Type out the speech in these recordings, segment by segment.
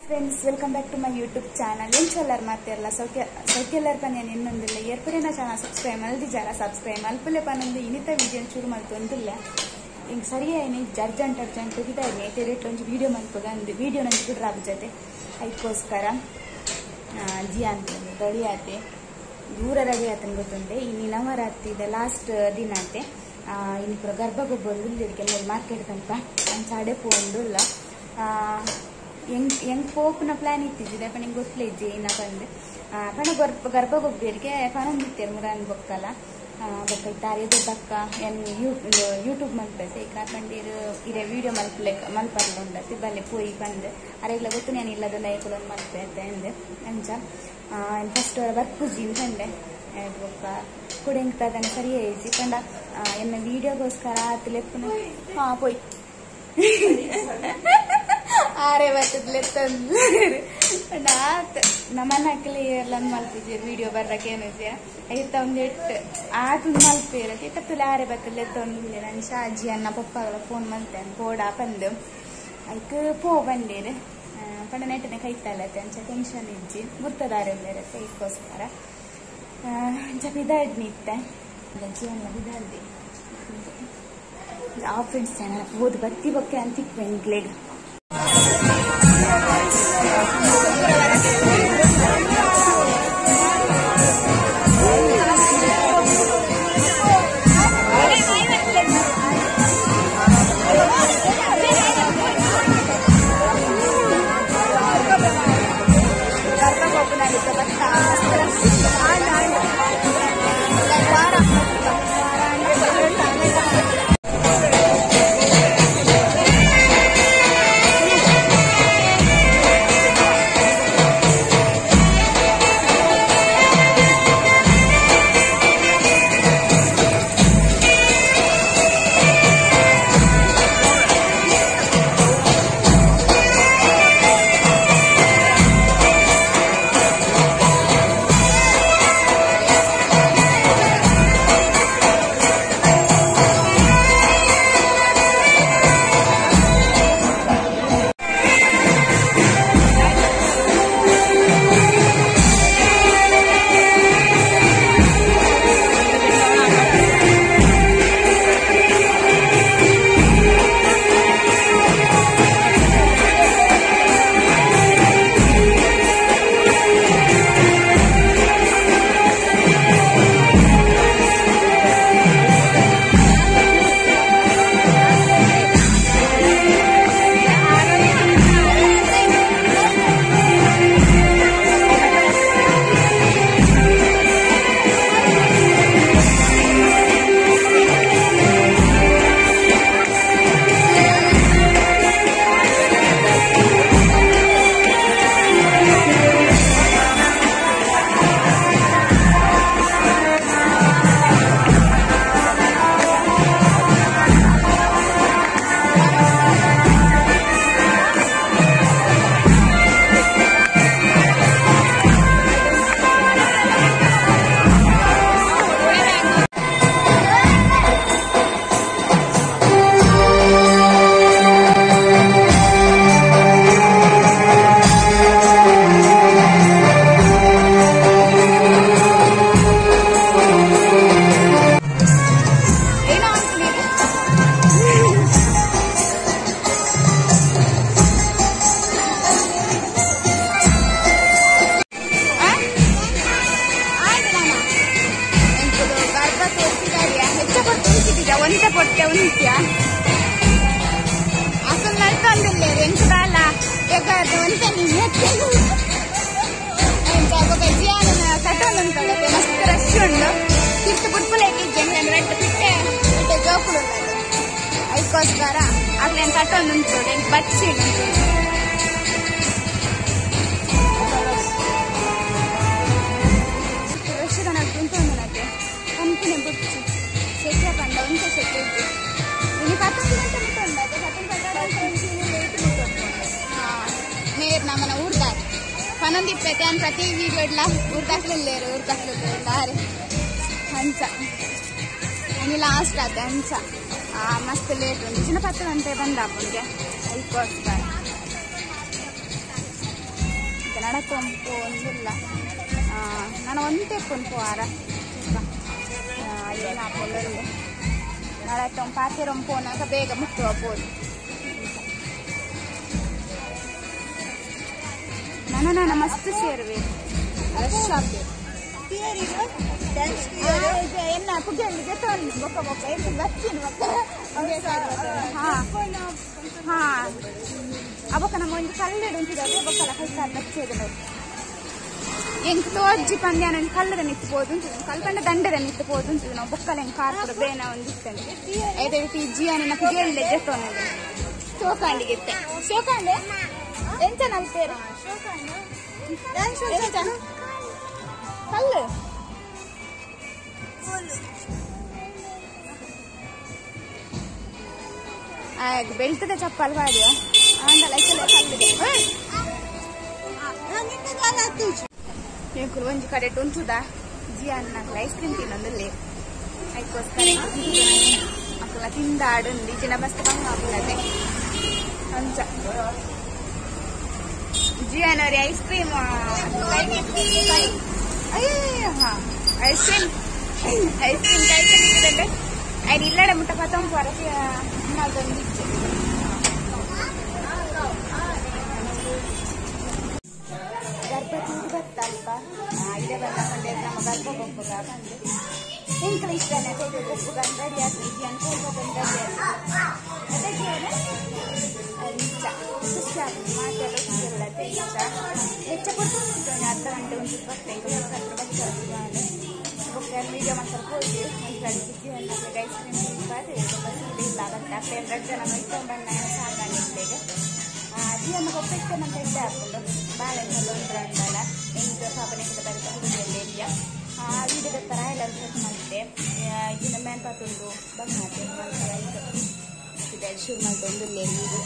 Friends, welcome back to my YouTube channel. ಎಂಚೊಲ್ಲರ್ ಮಾತೆರ್ಲ ಸೌಖ್ಯಲ್ಲರ್ ಪನ್ಯನ್ ಎನ್ನೊಂದಿಲ್ಲ. ಏರ್ಪಡೆನ channel subscribe ಮಲ್ದಿಜಾರ subscribe ಮಲ್ಪುಲೆ ಪನೊಂದು ಇನಿತ video ಶುರು ಮಲ್ತೊಂದುಲ್ಲ. ಇಂಕ್ ಸರಿಯಾಯಿನಿ ಅರ್ಜೆಂಟ್ ಅರ್ಜೆಂಟ್ ಪಿದಾಯಿನಿ ತೆರೆಟ್ ಒಂಜಿ ವಿಡಿಯೋ ಮಲ್ಪುಗ ಅಂದ್ ವಿಡಿಯೋ ನಂಜಿ ಬಿಡ್ರಾಬ್ ಜೊತೆ ಐಕ್ಕೋಸ್ಕರ ಜಿ ಅಂತ ರೆಡಿ ಆತೆ ದೂರ ರೆಡಿ ಆತನ ಗೊತ್ತುಂಡೆ. ಇನ್ನು ನವರಾತ್ರಿದ ಲಾಸ್ಟ್ ದಿನ ಅಂತೆ. ಇನ್ನು ಪೂರ ಗರ್ಭಗೊಬ್ಬರು ಉಲ್ಲಿರಿಗೆ ಮಾರ್ಕೆಟ್ ತನಕ ಅಂಚ ಅಡೆ ಪೋಂಡುಲ್ಲ. ಎಂಗ್ ಪೋಪುನ ಪ್ಲಾನ್ ಇತ್ತಿದ್ದೆ ಪಂಡ ನಿಂಗೆ ಗೊತ್ತಲೇ ಇಜ್ಜಿ ಏನ ಪಂದ್ ಪಂಡ ಗರ್ಭಗೊಬ್ಬರಿಗೆ ಪನೊಂದಿತ್ತೇರು ಮುರಾನ್ ಬೊಕ್ಕಲ ಬೊಕ್ಕ ಇತ್ತಾರೆ ದೊಡ್ಡಕ್ಕ ಎನ್ ಯೂಟ್ಯೂಬ್ ಮಲ್ಪೈತೆ ಈಗ ಪಂಡೀರು ಇರೆ ವಿಡಿಯೋ ಮಲ್ಪಲೆ ಮಲ್ಪರ್ಲ ಉಂಡತ್ತೆ ಬಲ್ಲೆ ಪೋಯಿ ಪಂದ್ ಅರೆಗ್ಲ ಗೊತ್ತು ನಾನು ಇಲ್ಲದೊಂದು ಐಕುಲೊಂದು ಮಲ್ಪೈತೆ ಅಂದೆ. ಅಂಚ ಫಸ್ಟ್ ಬರ್ಪುಜಿ ಪಂಡೆ ಬೊಕ್ಕ ಕುಡೆಂಗ್ ತದನೆ ಸರಿಯೇ ಇಜ್ಜಿ ಪಂಡ ಎನ್ನ ವಿಡಿಯೋಗೋಸ್ಕರ ಆತು ಲೆಪ್ಪುನ ಹಾ ಪೋಯ್ ಆರೆ ಬರ್ತದ್ಲೆ ತಂದು ಆತ್ ನಮ್ಮನ್ನ ಹಾಕಲಿ ಎಲ್ಲ ಮಲ್ಪುಜಿ ವಿಡಿಯೋ ಬರ್ರಕ್ಕೆ ಏನುಜಿ ಐತ ಒಂದು ಎಟ್ಟು ಆತ ಮಲ್ಪೇರ ತಪ್ಪುಲೆ ಆರೆ ಬರ್ತದ್ಲೆ ತಂದು ನಾನು ಶಾಜಿ ಅನ್ನ ಪಪ್ಪಗಳ ಫೋನ್ ಮಲ್ತೆ ಪೋಡ ಪಂದು ಐಕ್ ಪೋ ಬಂಡೇರು ಪಂಡ ನೆಟ್ಟನೆ ಕೈತಲ್ಲತ್ತೆ ಅಂಚ ಟೆನ್ಷನ್ ಇಜ್ಜಿ ಗುರ್ತದಾರೆ ಉಲ್ಲೇರತ್ತೆ ಐಕ್ಕೋಸ್ಕರ ಅಂಚ ಬಿದಾಡ್ನಿತ್ತೆ ಜೀವನ ಬಿದಾಡ್ದಿ ಆ ಫ್ರೆಂಡ್ಸ್ ಓದು ಬತ್ತಿ ಬೊಕ್ಕೆ ಅಂತಿಕ್ವೆ ಇಂಗ್ಲೇಗ್. ಒಂಚ ಪೊಟ್ಟೆ ಉಂತ್ಯ ಅಸಲ್ ನಡ್ಕೊಂಡಿಲ್ಲ ಎಂಕುದಾಲ ಒಂತೆ ಕಟ್ಟೊಂದುಂಟು ಮಸ್ತ್ ರಶ್ ಉಂಡು ತಿರ್ತು ಬುಡ್ಪುಲೇಕಿಜ್ಜೆ ರೆಡ್ ಪಿಟ್ಟೆ ಪಿಟ್ಟೆ ಜೋಕುಲು ಉಂಟು ಅದಕ್ಕೋಸ್ಕರ ಆಗ್ಲೇ ಕಟ್ಟೊಂದುಂಟು ಎಂಕ್ ಬಚ್ಚಿ ರಶ್ ಉಂಟು ಉಂಟು ಕಂಪಿನ ಬುಚ್ಚಿ ಸೆಕೆ ಪಂಡ ಒಂತೆ ಸೆಕೆ ಇದ್ದು ಇನ್ನು 10 ಗಂಟೆ ಮುಟ್ಟ ಉಂಟು ಅದೇ 10 ಲೇಟ್ ಮುಟ್ಟ ಹಾಂ ನೇರ್ ನಮ್ಮನ ಊರ್ದಾರ್ ಪನೊಂದಿಪ್ಪೈತೆ ಅನ್ ಪ್ರತಿ ವೀಡಿಯೋ ಇಡ್ಲ ಊರ್ದಾಕ್ಲಿಲ್ಲೇರು ಊರ್ದಾಕ್ಲಿಲ್ಲೇರು ಹಂಚ ಇನ್ನು ಲಾಸ್ಟ್ ಆತ ಹಂಚ ಮಸ್ತ್ ಲೇಟ್ ಉಂಟು ಚಿನ್ನ 10 ಗಂಟೆ ಬಂದ ಅಪ್ಪನಿಗೆ ಅದಕ್ಕೋಸ್ಕರ. ನಡತೊಂಪು ಒಂದಿಲ್ಲ ನಾನು ಒಂತೆ ಪುನ್ಪು ವಾರ ಏನಾಪೊಂದು ನಡತೊಂ ಪಾತೆರೊಂಪೋನಾಗ ಬೇಗ ಮುಟ್ಟುವ ಪೋದು ನನ್ನ ಮಸ್ತ್ ಸೇರುವೆ ರಶ್ ಆಪೇರು ಎನ್ನ ಪುಗ್ಗಲ್ಲಿ ಜೊತೆ ಬೊಕ್ಕ ಬೊಕ್ಕ ಎಂತ ಬಚ್ಚಿನ ಬೊಕ್ಕ ಹಾ ಹಾ ಅಬೊಕ್ಕ ನಮ್ಮ ಒಂದು ಕಲ್ಲೆಡು ಉಂಟಿದ್ದಾರೆ ಬೊಕ್ಕಲ ಕೈ ಕಾಲು ಬಚ್ಚೇದು ಎಂಕ್ ತೋರ್ಜಿ ಪಂದ್ಯ ನಾನು ಕಲ್ಲದ ನಿತ್ತು ಪೋದು ಉಂಟು ಕಲ್ಪಂಡ ದಂಡದ ನಿತ್ತು ಪೋದು ಉಂಟು ನಾವು ಬೊಕ್ಕಲ ಎಂಕ್ ಕಾರ್ ಕೂಡ ಬೇನ ಒಂದು ಇತ್ತಂದೆ ಐದು ಜಿಯಾನ ಪುಗೆಲ್ಲೆ ಜೊತೆ ಶೋಕಾಂಡಿಗಿತ್ತೆ ಶೋಕಾಂಡೆ ಎಂತ ನಲ್ಪೇರು ಕಲ್ಲು ಬೆಳ್ತದ ಚಪ್ಪಲ್ ಪಾಡಿಯ ಆಂಡಲ ಕಲ್ಲಿದೆ ಎಂಕುಲು ಒಂಜಿ ಕಡೆ ಉಂಟುದ ಜಿಯನ್ನ ಐಸ್ ಕ್ರೀಮ್ ತಿನ್ನೊಂದಿಲ್ಲ ಅದಕ್ಕೋಸ್ಕರ ಅಕ್ಕಲ ತಿಂದಾಡುಂದು ಜಿನ ಬಸ್ತ ಬಂಗ ಆಪುಲತೆ ಅಂಚ ಜಿಯಾನವ್ರಿ ice cream ice cream ice cream ಕೈ ತಿಂದಿದ್ದಂಡೆ ಐದು ಇಲ್ಲಡೆ ಮುಟ್ಟ ಪತ್ತೊಂಬ ಅದೊಂದು ಗರ್ಭ ತೂರು ಬತ್ತಲ್ಪ ಇದೇ ಬಂದ ನಮ್ಮ ಗರ್ಭ ಗೊಪ್ಪುಗ ಬಂದು ಎಂಕಲ ಇಷ್ಟನೇ ಗೊಪ್ಪುಗ ರೆಡಿ ಆಗ್ತದೆ ಅನ್ಕೋಬೋದು ರೆಡಿ ಆಗ್ತದೆ ಅಂಚ ಖುಷಿ ಆಗ್ತದೆ ಮಾತೆಲ್ಲ ಖುಷಿ ಇಂಚ ಹೆಚ್ಚ ಕೊಟ್ಟು ಅರ್ಧ ಗಂಟೆ ಉಂಟು ಬತ್ತೆ ಹತ್ರ ಬರ್ತದೆ ಬೊಕ್ಕ ವೀಡಿಯೋ ಮಾಡ್ತಾರೆ ಹೋಗಿ ಒಂದು ಕಡೆ ಬುದ್ಧಿ ಐಸ್ ಕ್ರೀಮ್ ತಿನ್ಪಾದೆ ಇಲ್ಲ ಆಗತ್ತೆ ಅಪ್ಪ ಎರಡು ಜನ ಇಟ್ಕೊಂಡು ಬಣ್ಣ ಸಾಕಾಣಿಸ್ಲೇಗೆ ಜಿಯಮ್ಮ ಗೊಪ್ಪ ನಮ್ಮ ಇದ್ದೆ ಹಾಕೊಂಡು ಬಾಳೆಹಣ್ಣು ಉಂಟು ಅಂದಲ್ಲ ಎಂಟು ಪಾಪನೆ ಕೂಡ ಬರೀ ಹುಡುಗಿಯಲ್ಲಿ ಆ ವಿಡಿಯೋದ ಥರ ಎಲ್ಲ ಸೆಟ್ ಮಾಡಿದ್ದೆ ಇನ್ನು ಮೇನ್ ಪಾತುಂಡು ಬಂಗಾತೆ ಇದೆ ಶುರು ಮಾಡ್ಕೊಂಡು ಇದು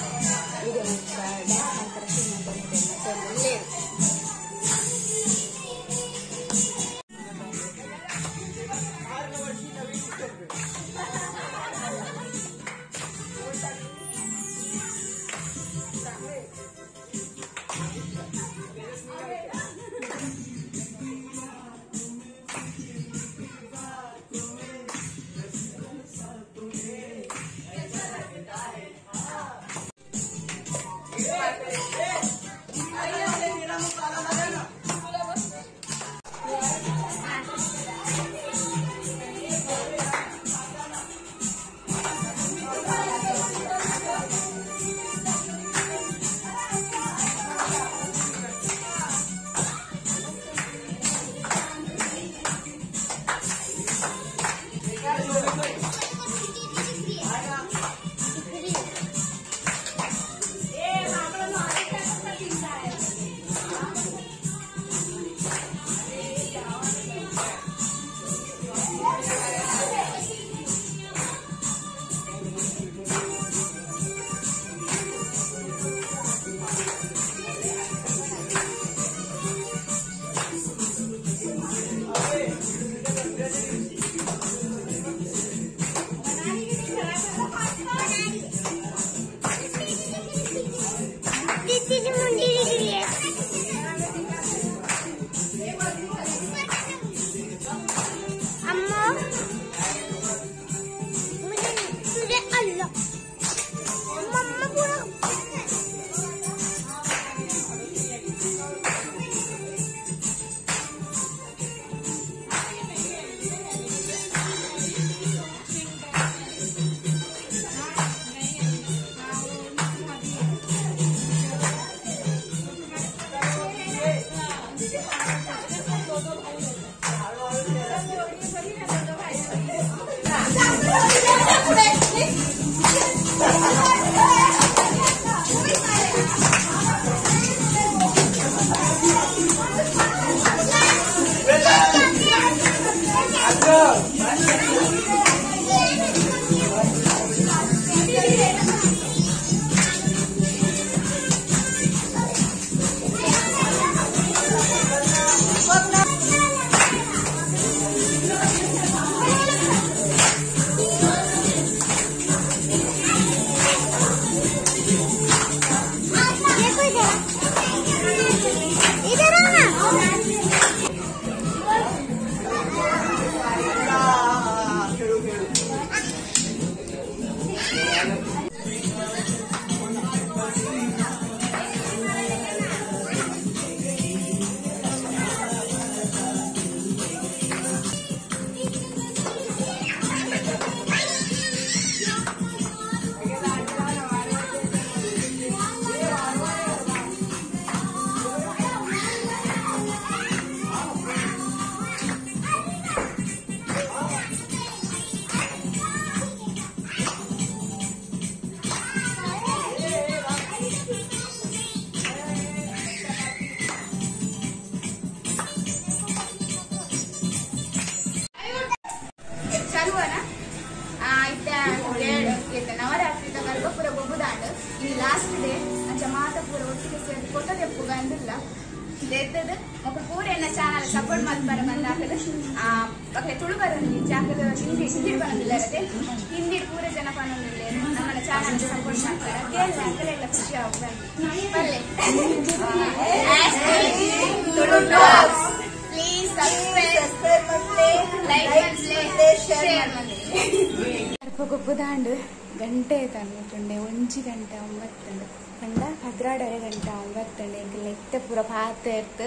ವಿಡಿಯೋ ಮಾಡ್ತಾ ಡ್ಯಾನ್ಸ್ ಮಾಡ್ತಾರೆ ಶುರು ಮಾಡ್ಕೊಂಡು ಮತ್ತೆ ಪೂರ ಒಟ್ಟಿಗೆ ಸೇರಿ ಫೋಟೋ ತೆಪ್ಪುಗ ಅಂದಿಲ್ಲ ದೇತದ ಮೊಕಲು ಪೂರ ಎನ್ನ ಚಾನಲ್ ಸಪೋರ್ಟ್ ಮಲ್ಪರ ಬಂದಾಕಲು ಅಕ್ಲೆ ತುಳು ಬರಂದಿ ಜಾಕಲು ಹಿಂದಿ ಹಿಂದಿ ಬರಂದಿಲ್ಲ ಇರತ್ತೆ ಹಿಂದಿ ಪೂರ ಜನ ಪನೊಂದಿಲ್ಲ ನಮ್ಮನ್ನ ಚಾನಲ್ ಸಪೋರ್ಟ್ ಮಾಡ್ತಾರೆ ಕೇಳಲ್ಲ ಅಕಲೆಲ್ಲ ಖುಷಿ ಆಗ ಬಲ್ಲೆ ಪ್ಲೀಸ್ ಸಬ್ಸ್ಕ್ರೈಬ್ ಲೈಕ್ ಮಲ್ಲೆ ಶೇರ್ ಮಲ್ಲೆ ಗರ್ಭಗೊಬ್ಬದಾಂಡು ಗಂಟೆ ತಂದುಂಡೆ 1 ಗಂಟೆ 9 ಪಂಡ 12 ಗಂಟೆ 9 ಎಂಕಲ್ನ ಇತ್ತೆ ಪೂರ ಪಾತೆ ಇರ್ತು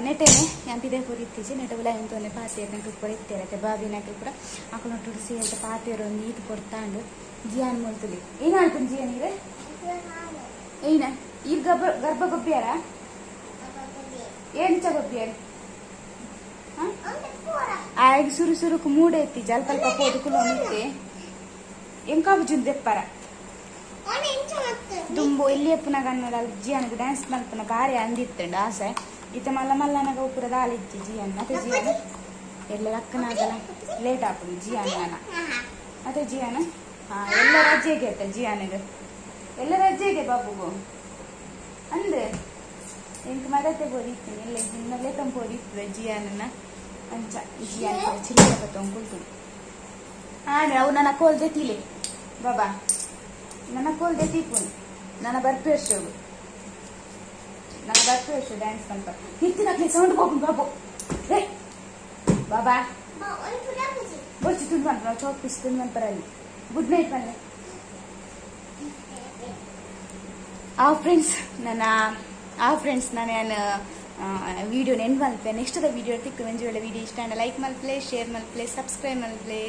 ನೆಟೆನೆ ಪಿದೆ ಪೂರ ಇತ್ತೀಚೆ ನೆಟೆ ಉಲ ಎಂತೊಂದೆ ಪಾತೆ ಇರ್ತು ಪೂರ ಇತ್ತೇರತ್ತೆ ಬಾಬಿನಕಲ್ ಪೂರ ಅಕುಲೊಟ್ಟು ಸೇರ್ತ ಪಾತೆರು ಒಂದು ಈತು ಕೊಡ್ತಾಂಡು ಜಿಯಾನ್ ಮುಲ್ತುಲಿ ಏನಾಯ್ತು ಜಿಯಾನ್ ಇರೆ ಏನ ಈ ಗರ್ಭ ಗೊಬ್ಬಿಯಾರ ಎಂಚ ಗೊಬ್ಬಿಯಾರ ಆಗ ಸುರು ಸುರುಕು ಮೂಡೆ ಎತ್ತಿ ಅಲ್ಪ ಅಲ್ಪ ಪೋದು ಕುಲೊಂದಿತ್ತೆ ಎಂಕಾಬುಜುನ್ ದೆಪ್ಪರ ದುಂಬು ಎಲ್ಲಿ ಎಪ್ಪುನಾಗ ಅನ್ನೋಡ ಜಿಯಾನಗ ಡ್ಯಾನ್ಸ್ ಮಲ್ಪುನ ಬಾರಿ ಅಂದಿತ್ತಂಡು ಆಸೆ ಇತ್ತ ಮಲ್ಲ ಮಲ್ಲನಾಗ ಉಪ್ಪುರ ದಾಲಿಜ್ಜಿ ಜಿಯಾನ್ ಮತ್ತೆ ಜಿಯಾನ ಎಲ್ಲ ಲಕ್ಕನಾಗಲ್ಲ ಲೇಟ್ ಆಪುಂಡು ಜಿಯಾನ ಮತ್ತೆ ಜಿಯಾನ ಎಲ್ಲ ರಜೆಗೆ ಅತ್ತ ಜಿಯಾನಗ ಎಲ್ಲ ರಜೆಗೆ ಬಾಬುಗು ಅಂದ್ರೆ ಎಂಕ್ ಮದತೆ ಬೋದಿತ್ತೀನಿ ಎಲ್ಲ ಇನ್ನಲ್ಲೇ ತಂಪೋದಿತ್ತು ಜಿಯಾನನ್ನ ಅಂಚ ಜಿಯಾನ ಚಿಲ್ಲರೆ ಬತ್ತೊಂಕುಲ್ತು ಆಂಡ್ರೆ ಅವು ನನ್ನ ಕೋಲ್ದೆ ತಿಲೆ ಬಾಬಾ ನನ್ನ ಕೋಲ್ದೆ ತೀಪುನು ನನ್ನ ಬರ್ಪೇರ್ಸೋಗು ನನ್ನ ಬರ್ಪೇರ್ಸು ಡ್ಯಾನ್ಸ್ ಕಂಪ ನಿತ್ತಿನಕ್ಲೆ ಸೌಂಡ್ ಹೋಗು ಬಾಬು ರೇ ಬಾಬಾ ಬೊಚ್ಚಿ ತುಂಡು ಮನ್ಪರ ಚಾಕ್ ಪೀಸ್ ತುಂಡು ಮನ್ಪರಲ್ಲಿ ಗುಡ್ ನೈಟ್ ಮಲ್ಲೆ. ಆ ಫ್ರೆಂಡ್ಸ್ ನನ್ನ ವಿಡಿಯೋ ನೆನ್ ಮಲ್ಪೆ ನೆಕ್ಸ್ಟ್ the video ತಿಕ್ಕು ಮಂಜು ವೇಳೆ ವಿಡಿಯೋ ಇಷ್ಟ ಲೈಕ್ ಮಲ್ಪ್ಲೆ ಶೇರ್ ಮಲ್ಪ್ಲೆ ಸಬ್ಸ್ಕ್ರೈಬ್ ಮಲ್ಪ್ಲೆ.